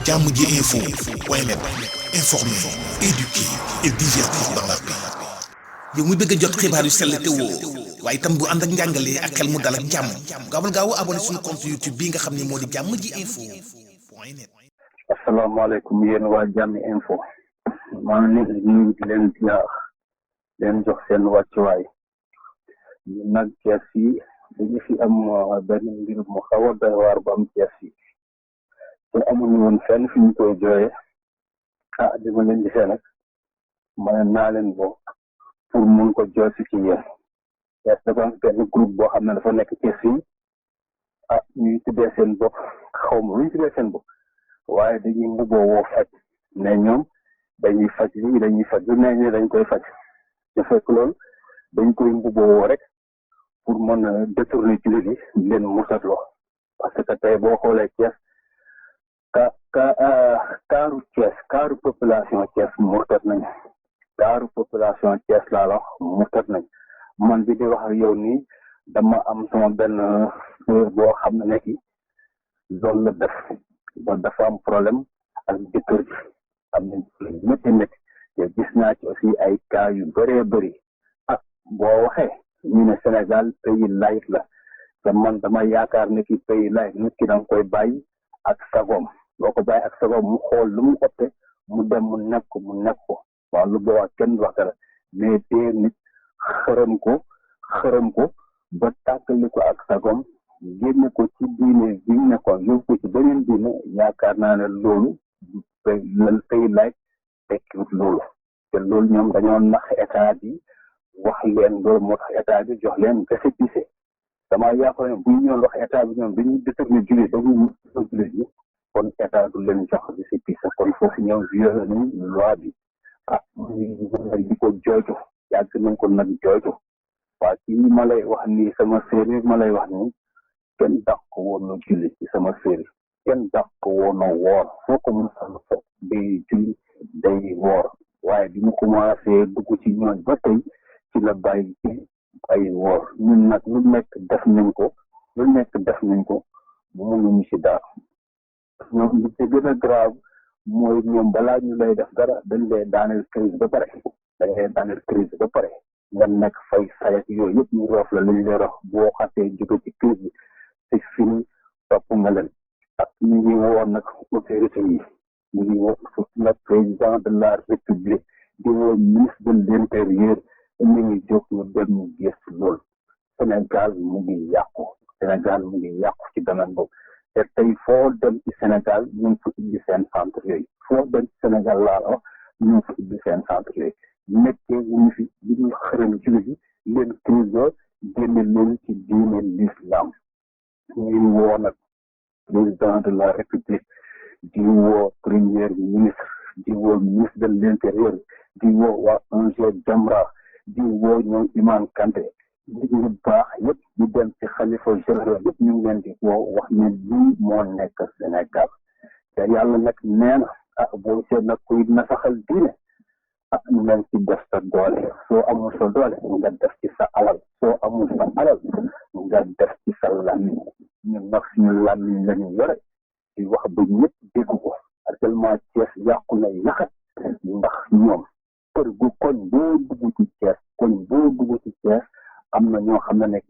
Jammji info point net, informer, éduquer et divertir dans la paix. yow mu bëgg a jot xibaar yu sell te woo waaye itam bu ànd ak njàngalee ak xel mu dal ak jàmm gaawal gaaw abonné suñu compte YouTube bi nga xam ne moo di Jammji info point net. asalaamaaleykum yéen waa Jammji info maa ngi leen di leen ziar leen jox seen wàccuwaay ñun nag Cees yi dañu fi am benn mbir mu xaw a doy waar bu am Cees yi te amuñu woon fenn fi ñu koy jooyee di ma leen gisee nag ma naa leen boo pour mun ko jooy si ci yéen Cees dafa am benn groupe boo xam ne dafa nekk Cees fii ñuy tuddee seen bopp xaw ma lu ñu tuddee seen bopp waaye dañuy mbubboo woo faj ne ñoom dañuy faj lii dañuy faj lu ne ñu dañ koy faj te fekk loolu dañ koy mbubboo woo rek pour mën a détourner jullit yi di leen musatloo parce que tey boo xoolee Cees kaaru population Cees murtat nañ kaaru population Cees laa la murtat nañ man bi di wax ak yow nii dama am sama benn boo xam ne nekk loolu la def ba dafa am problème ak jëkkër ji am nañ métti te gis naa ci aussi ay cas yu bëree bëri boo waxee ñu ne Sénégal pays laïc la te man dama yaakaar ne ki pays laïc nit ki danga koy bàyyi ak sagoom boo ko bàyyi ak sagoom mu xool lu mu opte mu dem mu nekk ko waaw lu boobaa kenn wax dara mais tey nit xërëm ko ba tàkkali ko ak sagoom génne ko ci diine bi ñu nekkoon yóbbu ko ci beneen diine yaakaar naa ne loolu pays laïc tekkiwut loolu te loolu ñoom dañoo nax état bi wax leen loolu moo tax état bi jox leen récépissé dama yaakaar ne bu ñu ñëwoon wax état bi ñoom dañuy détourné jullit dañuy jullit yi kon état du leen jox récépissé kon foofu ñoom violé nañ loi bi di ko jooytu yàgg nañ ko nag jooytu waa ci ma lay wax nii sama séeréer ma lay wax nii kenn dàq ko woon na julli ci sama séeréer kenn dàq ko woon na woor foo ko mën a fekk day julli day woor waaye bi mu commencé dugg ci ñooñ ba tey ci la bàyyi ci ay woor ñun nag lu nekk def nañ ko mënuñu ci dara ñoom li ci gën a grave mooy ñoom balaa ñu lay def dara dañ lay daaneel crise ba pare nga nekk fay sayet yooyu yëpp ñu roof la lañ lay rox boo xasee jóge ci crise bi c'est fini topp nga leen ak ñu ngi woo nag autorité yi ñu ngi woo le président de la république di woo ministre de l'intérieur ñu ngi jóg ñu dem ñu gëstu loolu Sénégal mu ngi yàqu ci domaine boobu te tey foo dem ci Sénégal ñu ngi fa ubbi seen centre yooyu foo dem ci Sénégal laa la wax ñu ngi fa ubbi seen centre yooyu nekkee wuñu fi li ñuy xërëm jullit yi leen crise génne leen ci diine l'islam ñuy woo nag président de la république di woo premier ministre di woo ministre de l'intérieur di woo waa ONG Jamra di woo ñoom Imam Kanté nit ñu baax yëpp ñu dem ci xalifa général yëpp ñu ngi leen di woo wax ne lii moo nekk Sénégal te yàlla nag nee na boo seet nag kuy nasaxal diine nañ ci def sa doole soo amul sa doole nga def ci sa alal soo amul sa alal nga def ci sa làmmiñ ñun nag suñu làmmiñ lañu yore di wax ba ñëpp dégg ko actuellement Cees yàqu na yaxat ndax ñoom koñ boo dugg ci Cees am na ñoo xam ne nekk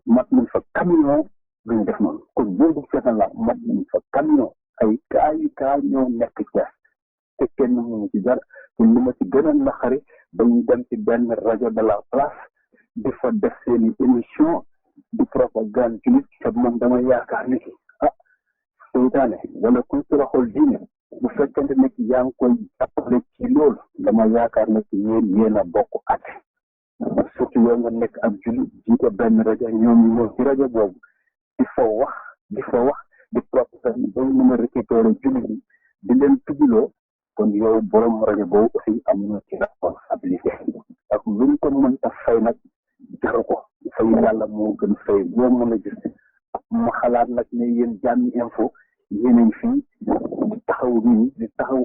mat nañ fa camion luñ def noonu koñ boo dugg Cees la mat nañ fa camion ay kaa ñoo nekk Cees te kenn mënu ci dara te li ma ci gën a naqari dañuy dem ci benn rajo de la place di fa def seeni émission di propagande ci nit te man dama yaakaar ni seytaane wala kuy toroxal diine bu fekkente ne yaa ngi koy jàppale ci loolu dama yaakaar ne yéen a bokk at surtout yow nga nekk ab julli jiite benn rajo ñoom ñu ñëw ci rajo boobu di fa wax di propagande ba mën a récupérer julli bi di leen tujuloo kon yow borom rajo boobu aussi am na ci responsabilité ak luñ ko mën a fay nag jaru ko fay yàlla moo gën fay boo mën a gis ma xalaat nag ne yéen Jammji info yéenañ fii di taxaw nit ñi di taxaw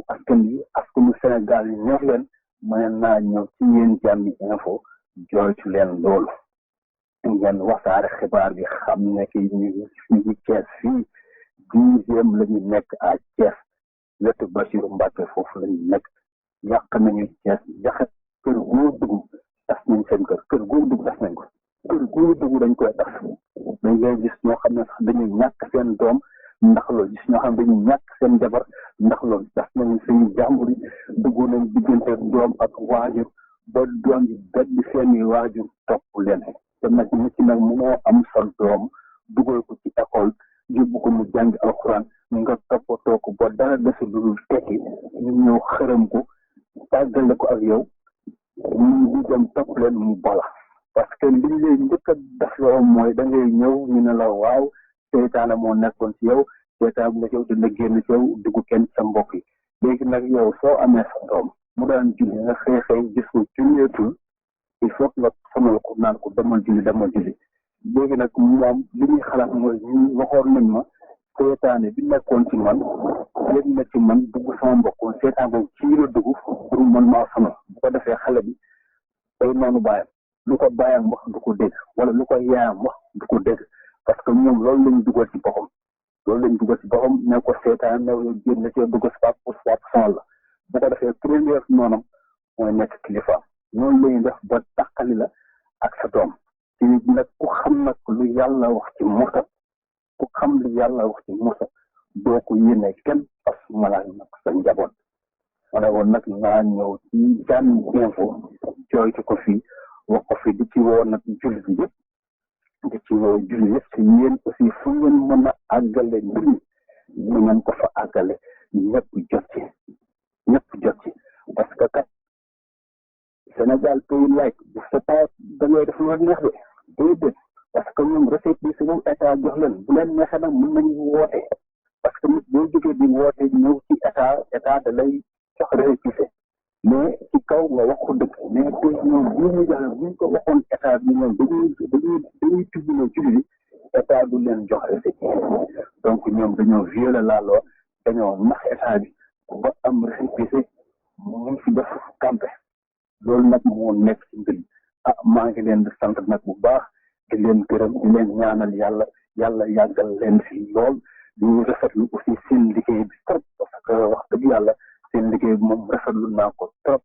askanu Sénégal yi ñor leen mën naa ñëw ci yéen Jammji info jooytu leen loolu ngeen wasaare xibaar bi xam ne ki ñu ngi Cees fii 10e la ñu nekk à Thiès wetu Bassirou Mbacké foofu lañu nekk yàq nañu Thiès jaxat kër goo dugg tas nañ seen kër goo dugg tas nañ ko kër goo dugg dañ koy tas dañ ngay gis ñoo xam ne sax dañuy ñàkk seen doom ndax loolu gis ñoo xam ne dañuy ñàkk seen jabar ndax loolu tas nañ suñu jàmbur yi dugg nañ diggante doom ak waajur ba doom yi beddi seeni waajur topp leen te nag nit ci nag mënoo am sa doom dugal ko ci école yóbbu ko mu jàng alxuraan nga toppatoo ko ba dara desul lu dul tekki ñu ñëw xërëm ko tàggale ko ak yow ñu dem topp leen mu bala parce que li lay njëkk a def loo mooy da ngay ñëw ñu ne la waaw seytaane moo nekkoon ci yow seytaane bu nga yow dina génn ci yow dugg kenn sa mbokk yi léegi nag yow soo amee sa doom mu daan julli nga xëy gis ko julleetul il faut que nga sonal ko naan ko demal julli léegi nag moom li muy xalaat mooy ñu waxoon nañ ma seetaane bi nekkoon ci man yéeg na ci man dugg sama mbokkoon seetaan boobu ci la dugg pour man maa sonal bu ko defee xale bi day noonu bàyyam lu ko bàyyam wax du ko dégg wala lu ko yaayam wax du ko dégg parce que ñoom loolu lañ dugal ci boppam ne ko seetaan ne génn ci dugg swap sonal la bu ko defee première noonam mooy nekk kilifa noonu lañu def ba tàqali la ak sa doom ci nag ku xam nag lu yàlla wax ci Moussa doo ko yéene kenn parce que malaa nag sa njaboot ma ne woon nag naa ñëw ci Jam Info jooytu ko fii wax ko fi di ci woo nag jullit yëpp te yéen aussi fu ngeen mën a àggale mbir mi ñu ngeen ko fa àggale ñëpp jot ci parce que kat Sénégal pays like bu c'est da ngay def lu neex de déedéet parce que ñoom recette bi suñu état jox leen bu leen neexee nag mën nañu woote parce que nit boo jógee di woote ñëw ci état da lay jox récépissé mais ci kaw nga wax ko dëgg mais tey ñoom buñ ko waxoon état bi ñoom dañuy tribunal ci li état du leen jox récépissé donc ñoom dañoo violer la loi dañoo nax état bi ba am récépissé mu fi def campé loolu nag moo nekk ci mbir maa ngi leen di sant nag bu baax di leen gërëm di leen ñaanal yàlla yàggal leen fi lool di rafetlu aussi seen liggéey bi trop parce que wax dëgg yàlla seen liggéey bi moom rafetlu naa ko trop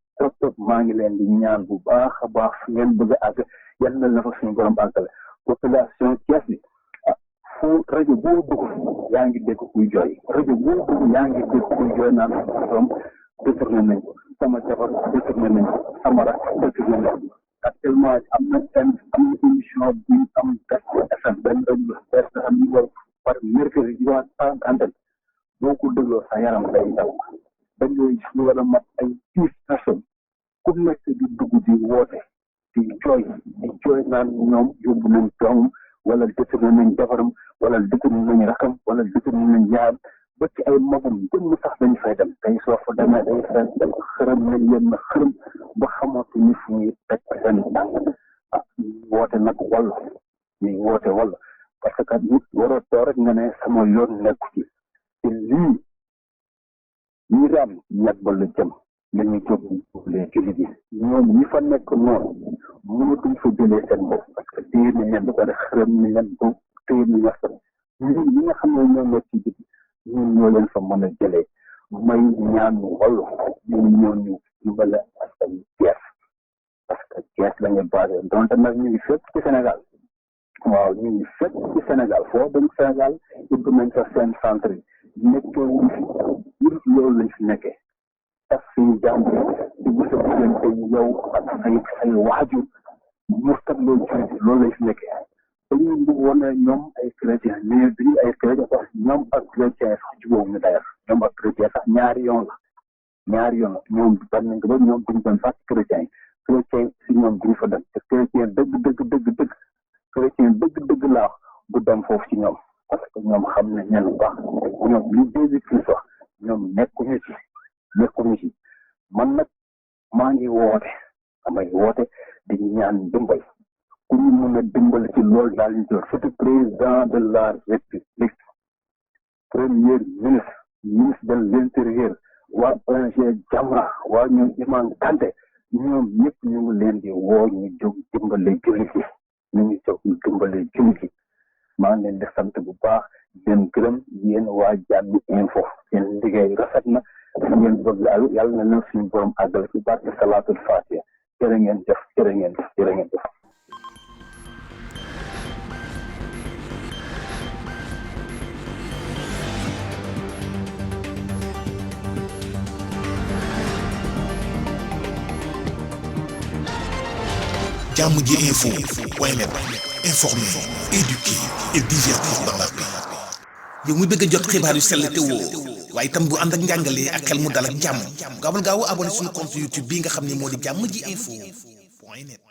maa ngi leen di ñaan bu baax a baax fu ngeen bëgg a àgg yal na fa suñu borom àggale population Thiès bi fu rajo boo dugg yaa ngi dégg kuy jooy naan sama doom détourné nañ ko sama jabar détourné nañ ko sama rak détourné nañ ko actuellement am na émission bi am FM benn rajo bees nga xam ni war par mercredi di wax antenne boo ko dégloo sa yaram day daw dañ lay gis lu war a mat ay 10 personnes ku nekk di dugg di woote di jooy naan ñoom yóbbu nañ doom wala détourné nañ jabaram wala détourné nañ rakam wala détourné nañ yaayam ba ci ay magum jëmm sax dañu fay dem tey soo fa demee day fay dem xërëm nañ leen na xërëm ba xamatu ni fu ñuy teg seen tànk woote nag walla parce que nit waroo too rek nga ne sama yoon nekku ci te lii ñi raam ñag ba la jëm lañuy jóg les jullit yi ñoom ñi fa nekk noonu mënatuñ fa jëlee seen bopp parce que téye nañ leen ba pare xërëm nañ leen ba téye nañ leen ñi nga xam ne ñoo nekk ci biti ñun ñoo leen fa mën a jëlee may ñaan wallu ñu bala askan Thiès parce que Thiès la ñu basé donte nag ñu ngi fépp ci Sénégal foo dem Sénégal ubbi nañ fa seen centre yi nekkee wuñ fi loolu lañ fi nekkee tas suñu jàmb di gis a diggante yow ak say waajur murtatloo jullit loolu lañ fi nekkee dañuy bëgg woon ne ñoom ay chrétien mais duñu ay chrétien sax ñoom ak chrétien sax jubóowuñu d'ailleurs ñoom ak chrétien sax ñaari yoon la ñoom ban nañ ko ba ñoom duñu doon sax chrétien si ñoom duñu fa dem te chrétien dëgg laa wax du dem foofu ci ñoom parce que ñoom xam ne ñen bu baax ñoom li Jésus-Christ wax ñoom nekkuñu ci man nag maa ngi woote di ñaan dimbal ku ñu mën a dimbali ci loolu daal ñu jot surtout président de la République premier ministre de l'intérieur waa ONG Jamra waa ñoom Imam Kanté ñoom ñëpp ñu ngi leen di woo ñu jóg dimbale jullit yi maa ngi leen di sant bu baax di leen gërëm yéen waa Jamm info seen liggéey rafet na ngeen bëgg daal yàlla na leen suñu borom àggal ci barke salaatul fatiha jërë ngeen jëf jërë ngeen jëf jërë ngeen jëf. Jamm ji info point net informer, éduquer et divertir dans la paix. yow mu bëgg a jot xibaar yu sell te woo waaye itam bu ànd ak njàngalee ak xel mu dal ak jàmm gaawal gaaw abonné suñu compte YouTube bii nga xam ne moo di Jamm ji info point net.